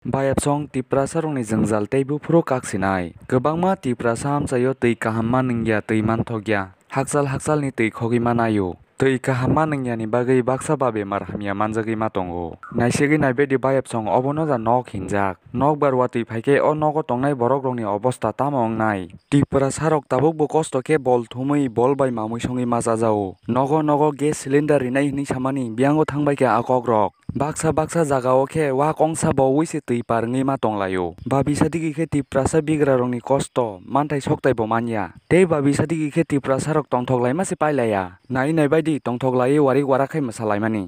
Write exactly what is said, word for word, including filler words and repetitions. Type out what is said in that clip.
Bayapsong Tiprasarokni jwngjal tei buphuru kaksinai. Kwbangma Tiprasa amchaio twi kaham ma nungya, twi manthokya. Hakchal hakchalni twi khogwi manaio. Twi kaham ma nungyani bagwi baksa ba bemar hamya manjagwi ma tongo. Naisigwi naibaidi Bayapsong obono da nok hinjak. Nokbar watwi phaikhe o nogo tongnai borokrokni obosta tamo wngnai? Tiprasarok tabukbo kosto khe bol thumwi bol bai mamwi songwi ma chajao. Nogo nogo gas cylinder rinai hwnwi samani biyango thangbaikha a kokrok. Baksa baksa jagao khe wak ongsa bowi se twi par wngwi ma tonglaio. Babisa digi khe Tiprasa bigrarokni kosto manthai soktai bo manya. Tei babisa digi khe Tiprasarok tongthok laima se pailaiya. Nai nai baidi tongthok laiwi warik warak khai mwsa laimani.